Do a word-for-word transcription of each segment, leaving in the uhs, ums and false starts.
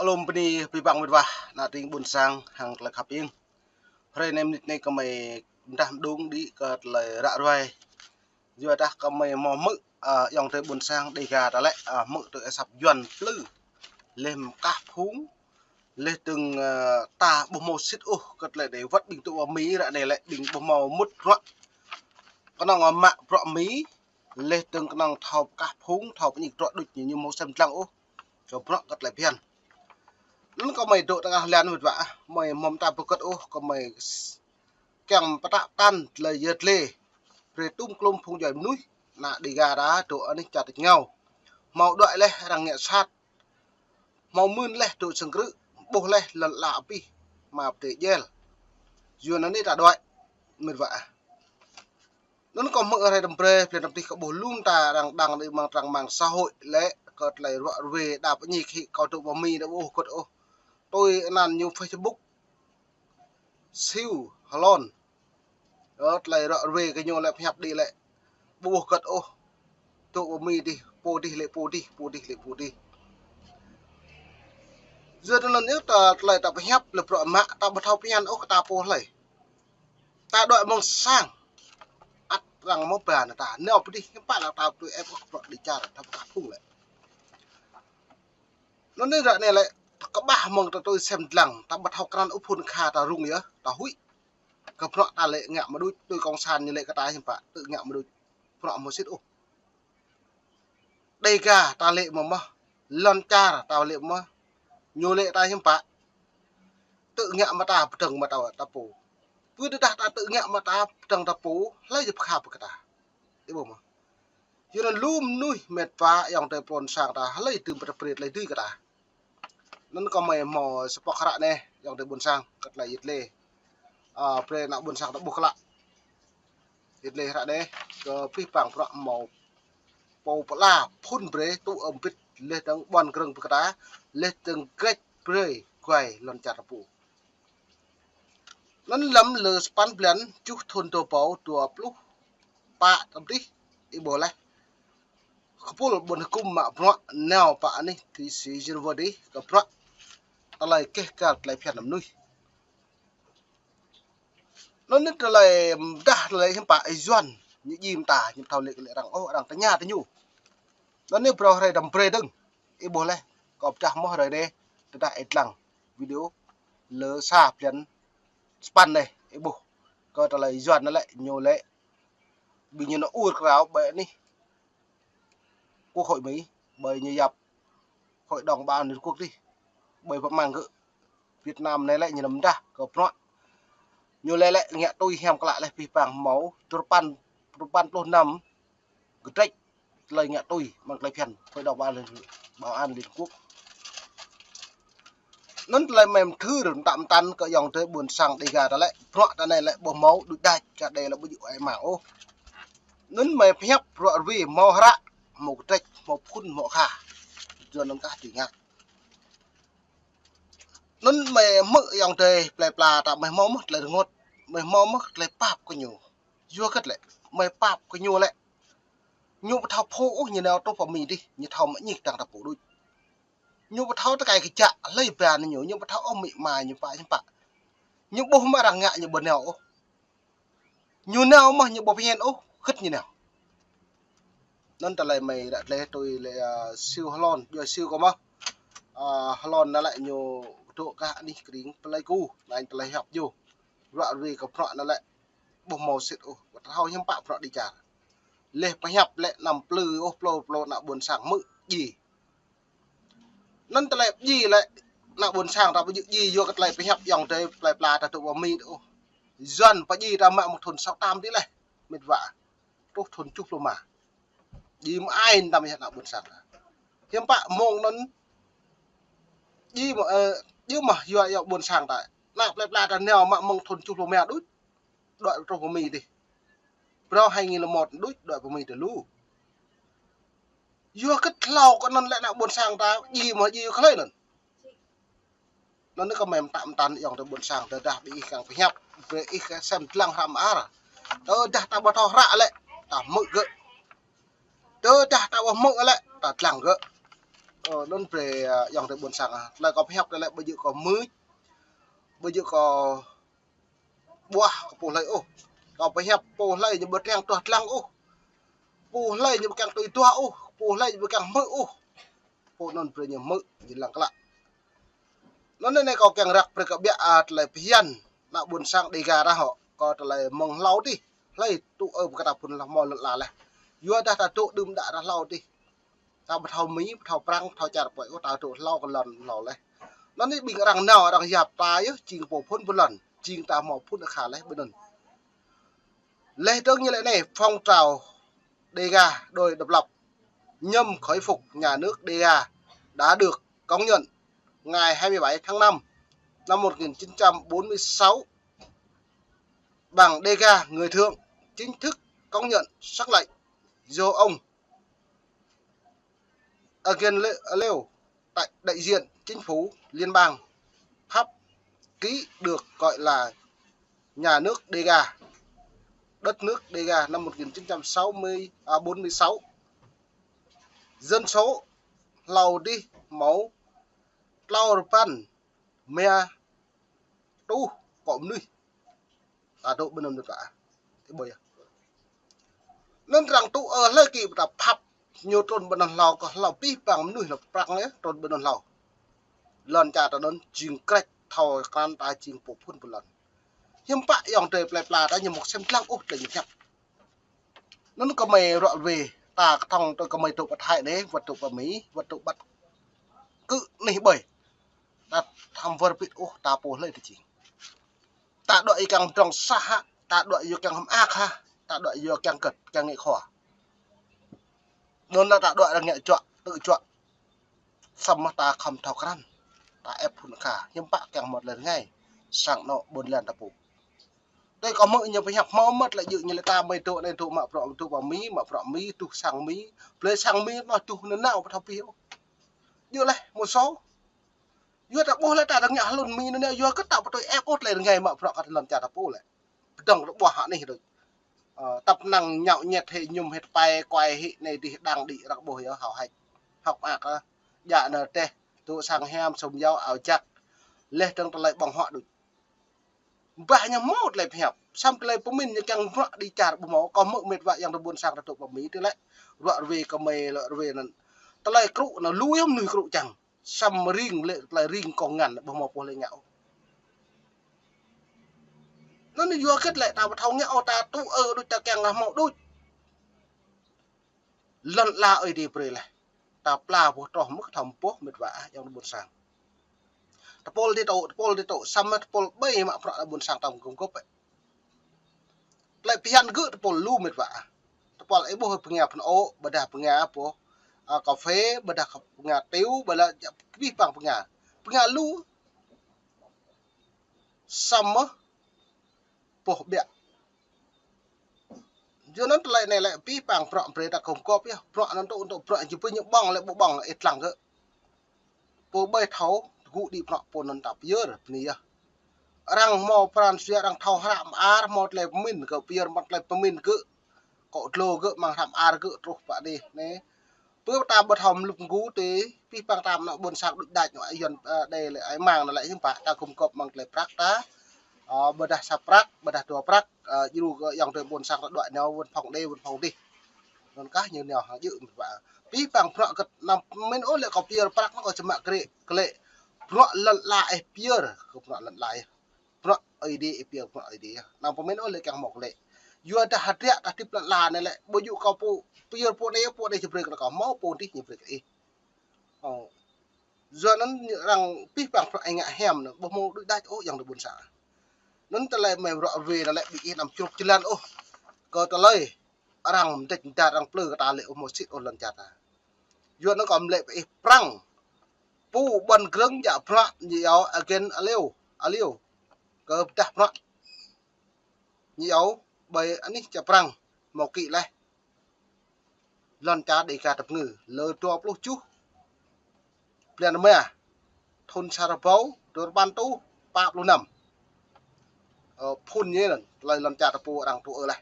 Alum bơni abih bang met wa, ană tring ƀuôn sang hăng tơlơi khăp ing. Hrơi anai mơnit anai gơmơi pơdah mơđung đĭ kơ tơlơi ră ruai. Yua dah gơmơi hmâo hmư̆, ơ, ayŏng adơi ƀuôn sang Đêga ta lĕ, ơ, hmư̆ tui asăp Yuan plư. Laih mơkah phung, laih dơ̆ng, ơ, ta ƀu hmâo sĭt ôh kơ tơlơi đe wơ̆t ƀing tŭ pơ Mi ră anai lĕ ƀing ƀu hmâo mŭt bruă. Kơnơ̆ng mă bruă Mi, laih dơ̆ng kơnơ̆ng thâo pơkah phung, thâo pơñik bruă đôč ñu, ñu hmâo sem dlăng ôh. Čô bruă kơ tơlơi phiăn. Anŭn gơmơi dŏ tơngah lan met wa, gơmơi hmâo mơta pơkơ̆t ôh, gơmơi s-, kiăng pơtă pơtăn tơlơi yơr dlê. Brơi tum klum phung djuai mơnuih, ană Đêga ta dŏ anih čar tač rơngiao. Hmâo đuaĭ laih arăng ngă sat. Hmâo mưn laih dŏ sang krư̆, ƀuh laih lŏn ala abih, mă pơdơi djel. Yua anŭn ta đuaĭ, met wa. Anŭn kâo hmư̆ hrơi tơm brơi, blan tơm tih kâo ƀuh lu mơta arăng đăng đĭ amăng trang mạng xã hội lĕ, kơ tơlơi ruă ruê đa pơñi khĭ kâo dŏ pơ Mi đa ƀu ôh kơ̆t ôh. Tui anăn ñu Facebook, Siu Hlon. Ơ, tơlơi ruă ruê kơ ñu lĕ pơhiăp đĭ lĕ ƀu ôh kơ̆t ôh. Dŏ pơ Mi dih, pô dih lĕ pô dih, pô dih lĕ pô dih. Yua anŭn yơh ta tơlơi ta pơhiăp lĕ bruă mă ta ƀu thâo phiăn ôh kơ ta pô hlơi. Ta đuaĭ mơ̆ng sang. Ăt arăng mơ̆ ba nao ta. Nao pơ dih hiư̆m pă lă ta tui ĕp ôh bruă đĭ čar ta pơkah phung lĕ. Anŭn anai ră anai lĕ kơƀah mơ̆ng ta tui sem dlăng, ta ƀu thâo krăn ôh phŭn kha ta rŭng yơh, ta huĭ. Kơ bruă ta lĕ ngă mơ̆ đôč, tui kông san ñu lĕ kơ ta hiư̆m pă, tŭ ngă mơ̆ đôč. Bruă hmâo sĭt ôh. Đêga ta lĕ mơ̆ mơh, lŏn čar ta lĕ mơ̆, ñu lĕ ta hiư̆m pă. Tŭ ngă mơ̆ ta pơdơ̆ng mơ̆ ta, ta pô. Pơ tơdah ta tŭ ngă mơ̆ ta pơdơ̆ng ta pô, hlơi yơh pơkha pơkă ta. Ih ƀuh mơ̆. Yua anŭn lu mơnuih met wa ayŏng adơi ƀuôn sang ta, hlơi dưi pơtă brơi tơlơi dưi kơ ta. Anŭn gơmơi hmâo sa pŏk hră anai, ayŏng adơi ƀuôn sang, kơ tơlơi yơr dlê. Ơ, brơi ană ƀuôn sang ta ƀuh klă. Yơr dlê hră anai, kơ abih bang bruă hmâo pô pơala phŭn brơi tŭ ơm bit laih dơ̆ng ƀuăn grơ̆ng pơkă ta, laih dơ̆ng grĕč brơi guai lŏn čar ta pô. Anŭn lăm lơ sapăn blan tơjuh thŭn dua rơbâo dua pluh pă tơm dih, ih ƀuh laih. Kơpul ƀôn hơkŭm mă bruă nao pơ anih tui si Geneva dih kơ bruă tơlơi keh kal tơlơi phiăn mơnuih. Anŭn anai tơlơi mơdah tơlơi hiư̆m pă ih Yuan, ñu djim ta, ñu thâo lĕ kơ lĕ arăng ôh, arăng tơña tơ ñu. Anŭn anai phrâo hrơi tơm brơi dơ̆ng, ih ƀuh laih, kâo pơdah mơ̆ hrơi anai, tơdah ih lăng video lơ sa blan sapăn anai, ih ƀuh. Kơ tơlơi Yuan anŭn lĕ, ñu lĕ, ƀing ñu nao ur krao ƀơi anih Quốc hội Mỹ, ƀơi ñu yap Hội đồng Bảo an Liên Quốc dih, ƀơi pơmang gơ̆ Việt Nam anai lĕ ñu năm dah kơ bruă. Ñu lĕ lĕ ngă tui hiam klă laih abih bang hmâo, dua rơpăn, dua rơpăn pluh năm gơdrĕč tơlơi ngă tui, mơ̆ng tơlơi phiăn Hội đồng Bảo an Liên, Bảo an Liên Quốc. Anŭn tơlơi mơ̆ mơthưr mơtă mơtăn kơ ayŏng adơi ƀuôn sang Đêga ta lĕ, bruă ta anai lĕ ƀu hmâo đôč đač, kơ đe lĕ ƀu djơ̆ ai mang ôh. Anŭn mơ̆ pơhiăp bruă ruê hmâo hră, hmâo gơdrĕč, hmâo phŭn, hmâo kha. Yua anŭn kah tui ngă. Anŭn mơ̆ hmư̆ ayŏng adơi plơi pla ta mơ̆ hmâo mơ̆ tơlơi rơngot, mơ̆ hmâo mơ̆ tơlơi pap kơ ñu. Yua kơ tơlơi, mơ̆ pap kơ ñu lĕ. Ñu ƀu thâo phô ôh ñu nao truh pơ Mi dih, ñu thâo mă ñik tăng ta pô đôč. Ñu ƀu thâo tơkai kơjăk, hlơi ba ñu, ñu ƀu thâo ôh amĭ ama ñu pă ñu pă. Ñu ƀuh mă arăng ngă ñu ƀu nao ôh. Ñu nao mơ̆ ñu ƀu phiăn ôh, hơget ñu nao. Anŭn tơlơi mơ̆ ră tơlơi tui lĕ, ơ, Siu Hlon, djuai Siu kâo mơ̆. Ơ, Hlon anŭn lĕ ñu dŏ kơ anih krĭng Pleiku, anŭn tơlơi hiăp ñu. Ruă ruê kơ bruă anŭn lĕ ƀu hmâo sĭt ôh, ƀu thâo hiư̆m pă bruă đĭ čar. Laih pơhiăp lĕ năm plư ôh, plư plư ană ƀuôn sang hmư̆ djai. Anŭn tơlơi djai lĕ ană ƀuôn sang ta ƀu djơ̆ djai yua kơ tơlơi pơhiăp ayŏng adơi plơi pla ta dŏ pơ Mi ôh. Yuan pơdjai ta mă mơ̆ng thŭn sáu tám dih laih, met wa. Truh thŭn tơjuh pluh rơma. Djai mơ̆ ai tam yơh ană ƀuôn sang ta. Hiư̆m pă mơ̆ng anŭn djai mơ̆, ơ, djai mơ̆ yua ayŏng ƀuôn sang ta. Ană plơi pla ta nao mă mơ̆ng thŭn tơjuh pluh rơma đôč. Đuaĭ truh pơ Mi dih. Phrâo hai nghìn lẻ một đôč đuaĭ pơ Mi dih lu. Yua kơ hlâo kơ anŭn lĕ ană ƀuôn sang ta djai mơ̆ djai yua kơ hlơi anŭn. Anŭn anai kơ mơ̆ mơtă mơtăn ayŏng adơi ƀuôn sang, tơdah ƀing ih kiăng pơhiăp, brơi ih kơ sem dlăng hră mơar. Tơdah ta ƀu thâo hră lĕ, ta hmư̆ gơ̆. Tơdah ta ƀu hmư̆ lĕ, ta dlăng gơ̆. Ơ, anŭn brơi, ơ, ayŏng adơi ƀôn sang, ơ, tơlơi kâo pơhiăp tơlơi ƀu djơ̆ kâo mưč, ƀu djơ̆ kâo ƀuah kơ pô hlơi ôh. Kâo pơhiăp pô hlơi ñu ƀu kiăng tuah lăng ôh. Pô hlơi ñu ƀu kiăng tui tuah ôh, pô hlơi ñu ƀu kiăng hmư̆ ôh. Pô anŭn brơi ñu hmư̆, ñu lăng klă. Anŭn anai kâo kiăng răk brơi kơ ƀiă, ơ, tơlơi phiăn ană ƀôn sang Đêga ră hŏ. Kâo tơlơi mơ̆ng hlâo adih, hlơi tŭ ư pơkă ta phŭn lăng hmâo lŏn ala laih. Yua dah ta dŏ đưm đă ră hlâo adih. Ta ƀu thâo Mi, ƀu thâo Prăng, ƀu thâo čar pơi ôh, ta dŏ hlâo kơ lŏn hlâo laih. Anŭn anai ƀing arăng nao, arăng yap ta yơh, jing pô phŭn pơlŏn, jing ta hmâo phŭn akha laih ƀơi anŭn. Laih dơ̆ng ñu laĭ anai, phong trào Đêga đòi độc lập nhằm khôi phục nhà nước Đêga đã được công nhận ngày hai mươi bảy tháng năm năm một nghìn chín trăm bốn mươi sáu bằng Đêga người Thượng chính thức công nhận sắc lệnh do ông Agen Lê-, Lêu, đại, đại diện chính phủ liên bang Pháp ký được gọi là nhà nước Đêga, đất nước Đêga năm một nghìn chín trăm sáu mươi, à, bốn mươi sáu. Dân số hlâo adih hmâo klâo rơpăn rơma rơtuh akŏ mơnuih. Ta dŏ ƀơi anŭn ta. Ti ƀơi. Anŭn arăng tŭ ư hlơi kơ ta Pháp ñu trŭn ƀơi anŭn hlâo kơ hlâo abih bang mơnuih hlâo Prăng laih trŭn ƀơi anŭn hlâo. Lŏn čar ta anŭn jing krĕč thâo krăn ta jing pô phŭn pơlŏn. Hiư̆m pă ayŏng adơi plơi pla ta ñu hmâo sem lăng ôh tơlơi ñu pơhiăp. Anŭn gơmơi ruă ruê, ta kơthŏng tui gơmơi dŏ pơ Thái anai, wơ̆t dŏ pơ Mi, wơ̆t dŏ ƀăt kơ anih ƀơi. Ta thăm wơr bĭt ôh, ta pô hlơi ta jing. Ta dŏ ih kiăng pơdrŏng sah hă, ta dŏ yua kiăng hơmă hă, ta dŏ yua kiăng kơ̆t, kiăng ngĕ khua. Anŭn ta dŏ arăng ngĕ juă, tŭ juă. Samơ̆ ta khŏm thâo krăn. Ta ĕp phŭn akha, hiư̆m pă kiăng hmâo tơlơi rơngai. Sang anŏ ƀôn lan ta pô. Tui kâo hmư̆ ñu pơhiăp hmâo mơ̆t lĕ djơ̆ ñu lĕ ta mơi dŏ anai dŏ mă bruă dŏ pơ Mi, mă bruă Mi, tuh sang Mi. Blơi sang Mi anŭn tuh nanao ƀu thâo pĭ ôh. Djơ̆ laih, mơ̆ sô. Yua ta ƀuh lĕ ta dơ̆ng ngă hlŭn Mi anŭn yua kơ ta ƀu tui ĕp ôh tơlơi rơngai mă bruă kơ lŏn čar ta pô lĕ. Pơdơ̆ng rơbuah hă anih đôč. Ơ, tăp năng ñao ñet hĭ ñum hĭ tơpai kuai hĭ anai dih đang đĭ răk ƀuh yơh hâo hač. Hŏk mơak ơ. Djă nao rơdêh. Dŏ sang hiam sum yâo ao jak. Laih dơ̆ng tơlơi ƀơ̆ng huă đôč. Bah ñu hmâo tơlơi pơhiăp. Samơ̆ tơlơi pơmĭn ñu kiăng bruă đĭ čar ƀu hmâo. Kâo hmư̆ mĕt wa ayŏng adơi ƀôn sang ta dŏ pơ Mi tui lĕ. Ruă ruê gơmơi lĕ ruê anŭn. Tơlơi krŭ anŭn lu yơh mơnuih krŭ čang. Samơ̆ ring lĕ tơlơi ring kông ngăn ƀu hmâo pô hlơi ngă ôh. Anŭn yua kơ lĕ ta ƀu thâo ngă ôh ta tŭ ư đôč ta kiăng hmâo đôč. Lŏn ala Ơi Adai brơi laih. Ta pla boh troh mơ̆ kơthŏm boh mĕt wa ayŏng adơi ƀôn sang. Tơpul dih tŭ, tơpul dih tŭ, samơ̆ tơpul ƀai mă bruă ană ƀôn sang ta gum gôp ĕ. Tơlơi phiăn gơ̆ tơpul lu mĕt wa. Tơpul ih ƀuh bơnga phŭn ôk, ƀôdah bơnga boh, a, kơphê, ƀôdah bơnga tiu, ƀôdah abih bang bơnga. Bơnga lu. Samơ̆ boh ƀiă. Yua anŭn tơlơi anai lĕ abih bang bruă brơi ta gum gôp yơh. Bruă anŭn tŭ, tŭ bruă jing pơ ñu ƀơ̆ng lĕ ƀu ƀơ̆ng ih lăng gơ̆. Pô ƀai thâo tơgŭ đĭ bruă pô anŭn ta pơyơr bơni yơh. Arăng hmâo pran jua arăng thâo hră mơar hmâo tơlơi pơmĭn gơ̆ pơyơr mă tơlơi pơmĭn gơ̆. Akŏ dlô gơ̆ mơ̆ng hră mơar gơ̆ truh pơ anih anai. Pơ ta ƀu thâo mlŭk mgu tui abih bang ta ană ƀôn sang đôč đač ñu ai yuan, ơ, đe lĕ ai mang anŭn lĕ hiư̆m pă ta gum gôp mơ̆ng tơlơi prăk ta. Ơ, ƀôdah sa prăk, ƀôdah dua prăk, ơ, djru kơ ayŏng adơi ƀôn sang ta dŏ nao văn phòng đe văn phòng dih. Anŭn kah ñu nao hăng djơ̆ mĕt wa. Abih bang bruă gơ̆t anăm pơmĭn ôh lĕ kâo pơyơr prăk anŭn kâo čơmă krĕ, klĕ. Bruă lŏn ala ih pơyơr, kơ bruă lŏn ala ih. Bruă Ơi Adai ih pơyơr bruă Ơi Adai. Anăm pơmĭn ôh lĕ kiăng hmâo klĕ. Yua dah hơdră ta hơdip lŏn ala anai lĕ ƀu djơ̆ kâo pô pơyơr pô anai pô anai či brơi kơ kâo hmâo pô dih ñu brơi kơ ih. Ơ. Yua anŭn arăng abih bang bruă ih ngă hiam anŭn ƀu hmâo đôč đač ôh ayŏng adơi ƀôn sang. Anŭn tơlơi mơi ruă ruê anŭn lĕ ƀing ih anăm čruk jơlan ôh. Kơ tơlơi arăng mơdĕč mơdat arăng plư kơ ta lĕ ƀu hmâo sĭt ôh lŏn čar ta. Yua anŭn kâo mơ̆ lĕ ƀing ih Prăng. Pô ƀuăn grơ̆ng djă bruă ñu iâu agen aliu, aliu. Kơ pơdah bruă. Ñu iâu ƀơi anih čar Prăng hmâo kĭ laih. Lŏn čar Đêga ta pơngư lơ dua pluh tơjuh blan rơma, thŭn sa rơbâo dua rơpăn rơtuh pă pluh năm. Ơ, phŭn ñu anŭn, tơlơi lŏn čar ta pô arăng tŭ ư laih.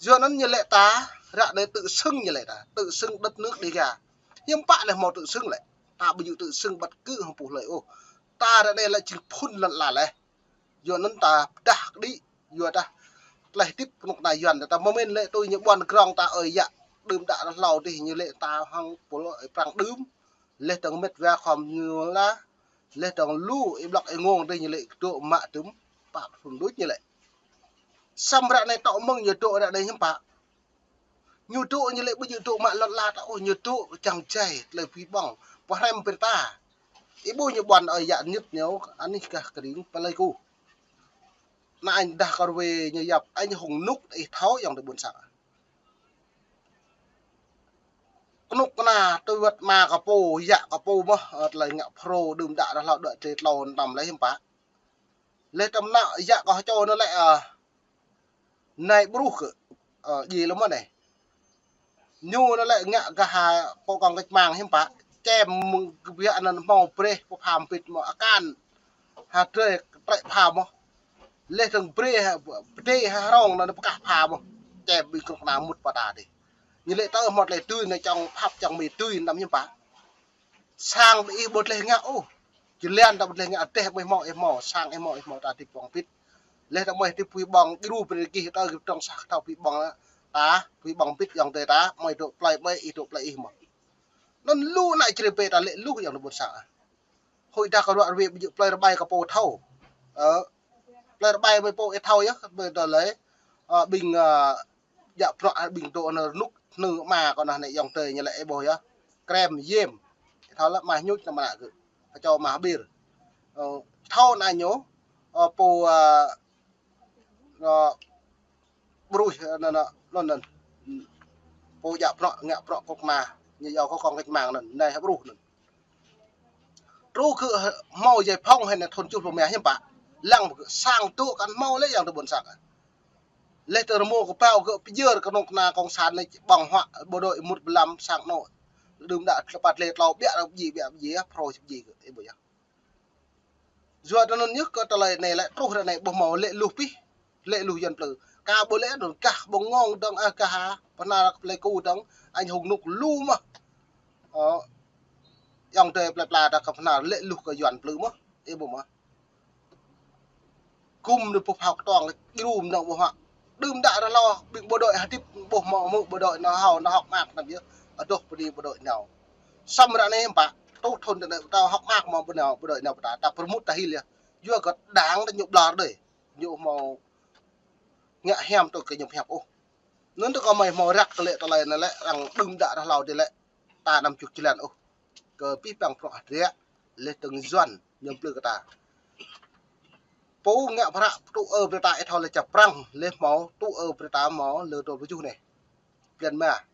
Yua anŭn ñu lĕ ta, ră anai tự xưng ñu lĕ ta, tự xưng đất nước Đêga. Hiư̆m pă lĕ hmâo tự xưng lĕ. Ta ƀu djơ̆ tự xưng bất cứ hăng pô hlơi ôh. Ta ră anai lĕ jing phŭn lŏn ala lĕ. Yua anŭn ta pơdah kơđi, yua dah tơlơi hơdip kơnuk kơna Yuan ta mơ̆n lĕ tui ñu ƀuăn krong ta ơi yă đưm đă hlâo adih ñu lĕ ta hăng pô lŏn prăng đưm. Laih dơ̆ng mĕt wa khŏm ñu lah, laih dơ̆ng lu ih blŏk ih ngông adih ñu lĕ dŏ mă tŭm, pă phŭn đôč ñu lĕ. Samơ̆ ră anai tŏ mơ̆ng ñu dŏ ră anai hiư̆m pă. Ñu dŏ ñu lĕ ƀu djơ̆ dŏ mă lŏn ala ta ôh, ñu dŏ čang jai tơlơi pơhiăp ƀơ̆ng, pơhrăm brơi ta. Ih ƀuh ñu ƀuăn ơi yă ñit ñu, anih gah kơring Pleiku. Anai anh dah kơ rơwe ñu yap, anh hông nuk ih thâo yŏng tơ ƀôn sang. Kơnuk kơna tui wơ̆t ama kơ pô, yă kơ pô mơ̆n, ơ, tơlơi ngă phrâo đưm đă dah hlâo đuaĭ tơlơi tlâo năm lĕ hiư̆m pă. Laih tơm nă yă kơ hơčô anŭn lĕ, ơ, anai bruh kơ, ơ, djai lơ̆m anai. Ñu anŭn lĕ ngă gah ha pô kông kĕč mang hiư̆m pă. Čem mơ̆ng kơ biă anŭn hmâo brơi pơpha mpit mơ̆ akan. Ha drơi trĕ pha mơ̆. Laih dơ̆ng brơi ha, pơdơi ha rong anŭn pơkah pha mơ̆. Čem ƀing kơnuk kơna mŭt pơtă adih. Ñu lĕ tơ hmâo tơlơi tui anai čong phap čong mĭ tui anăm hiư̆m pă. Sang ƀing ih ƀu tơlơi ngă ôh. Jơlan ta ƀu tơlơi ngă adih ƀu hmâo ih hmâo, sang ih hmâo ih hmâo ta hơdip ƀơ̆ng pĭt. Laih ta mơi hơdip pơhiăp ƀơ̆ng, djru brơi kơ ih ta gơ̆p trong sah thâo pơhiăp ƀơ̆ng ta, pơhiăp ƀơ̆ng pĭt yŏng tơ ta, mơi dŏ plơi ƀơi ih dŏ plơi ih mơ̆n. Anŭn lu anai črê pê ta lĕ lu yŏng tơ ƀôn sang. Hơi dah kơ ruă rơwe ƀu djơ̆ plơi rơbai kơ pô thâo. Ơ, plơi rơbai ƀơi pô ih thâo yơh, ƀơi tơlơi, ơ, ƀing, ơ, djă bruă ƀing dŏ anŭn rơnŭk hơnư̆ ama kơ anai anai yŏng tơ ñu lĕ ih ƀuh yơh. Krem, yêm. Thâo lĕ mah ñuč anăm mă kơ. Kơ čô mah bir. Ơ, thâo anai ñu, ơ, pô, ơ, ơ, bruh, ơ, anŭn, anŭn, anŭn. Pô djă bruă, ngă bruă kơnuk kơna. Ñu yua kơ kông kĕč mang anŭn, anai hă bruh anŭn. Truh kơ hmâo jai phong hĕ anai thun čuh pluh mia hiư̆m pă. Lăng kơ sang tŭ kăn hmâo lĕ yŏng tơ ƀôn sang. Laih tơ rơmô kơ pao kơ pơjơr kơnuk kơna kông san anai ƀơ̆ng huă bộ đội mŭt bơlăm sang anŏ. Đưm đă tơpă tơlơi tlâo biă ră pơjing biă pơjing, phrâo pơjing kơ, ih ƀuh yơh. Yua tơ anŭn yơh kơ tơlơi anai lĕ truh ră anai ƀu hmâo lĕ luh pih, lĕ luh Yuan plư. Ka ƀu lĕ anŭn gah ƀơ̆ng ngông dơ̆ng, ơ, gah ha, pơhnar kơ plơi ku dơ̆ng, anh hông nuk lu mơ̆n. Ơ, yŏng tơ plơi pla ta kơ pơhnar lĕ luh kơ Yuan plư mơ̆n, ih ƀuh mơ̆n. Gum anŭn pơphao kơtuang, djru mơ̆n ƀu hă. Đưm đă dah hlâo, ƀing bộ đội hơdip ƀuh mơ̆ hmư̆ bộ đội nao hao, nao hŏk mơak anăm yơh. Adoh bơni bộ đội nao. Samơ̆ ră anai hiư̆m pă, truh thun tơ anai ta hŏk mơak mơ̆ ƀu nao, bộ đội nao pơtă, ta pơrmut ta hil yơh. Yua kơ đảng ta ñu ƀlŏr đơi. Ñu hmâo ngă hiam tui kơ ñu pơhiăp ôh. Anŭn tơ kơ mơi hmâo răk kơ lĕ tơlơi anai lĕ, arăng đưm đă dah hlâo adih lĕ. Ta anăm čuh jơlan ôh. Kơ pih păng prŏ hơdră, laih dơ̆ng Yuan, ñu plư kơ ta. Pô ngă prăk tŭ ơ brơi ta ih thâo lĕ čar Prăng, laih hmâo tŭ ơ brơi ta hmâo lơ dua pluh tơjuh anai. Blan ma.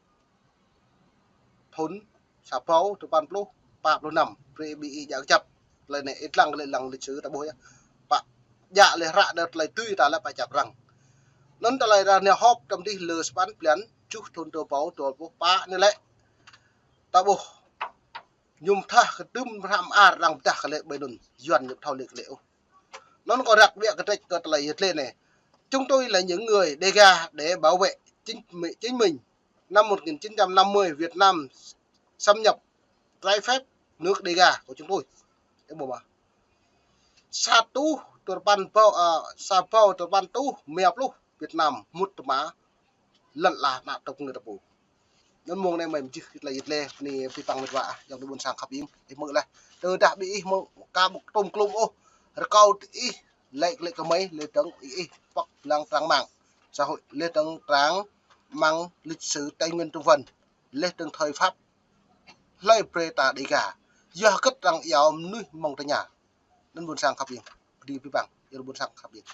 Thun sa rơbâo dua păn pluh, pă pluh năm, brơi ƀing ih djă kơjăp. Tơlơi anai ih lăng kơ lĕ lăng lịch sử ta ƀuh yơh. Pă djă laih hră đơ tơlơi tui ta lĕ pă čar Prăng. Anŭn tơlơi ta anai họp tơm dih lơ sapăn blan tơjuh thun dua rơbâo dua pluh pă anai lĕ. Ta ƀuh. Ñu thah kơ tơm hră mơar arăng pơdah kơ lĕ ƀơi anŭn. Yuan ñu thâo lĕ kơ lĕ ôh. Anŭn kơ răk ƀiă kơ trĕč kơ tơlơi yơh tơlơi anai. Chúng tôi là những người Đêga để bảo vệ chính, chính mình. Năm một nghìn chín trăm năm mươi, Việt Nam xâm nhập trái phép nước Đêga của chúng tôi. Ih ƀuh mơ̆n. Sa rơtuh dua rơpăn rơbâo, ơ, sa rơbâo dua rơpăn rơtuh rơma pluh Việt Nam mŭt tơma lŏn ala ană tŏk ngơ ta pô. Anŭn mông anai mơi mơjih kơ tơlơi yơh tơlơi, bơni pih păng mĕt wa ah, yŏng tơ ƀôn sang khăp ing, ih hmư̆ laih. Tơdah ƀing ih hmâo ka ƀu tôm klôm ôh, rơkâo ih, like, like kơ mơi, laih dơ̆ng ih, ih, pŏk lăng trang mạng xã hội, laih dơ̆ng trang mạng lịch sử Tây Nguyên Trung Phần, laih dơ̆ng thời Pháp, hlơi brơi ta Đêga, yua hơget arăng iâu mơnuih mơ̆ng tơña. Anŭn ƀôn sang khăp ing, bơni pih păng, yŏng tơ ƀôn sang khăp ing.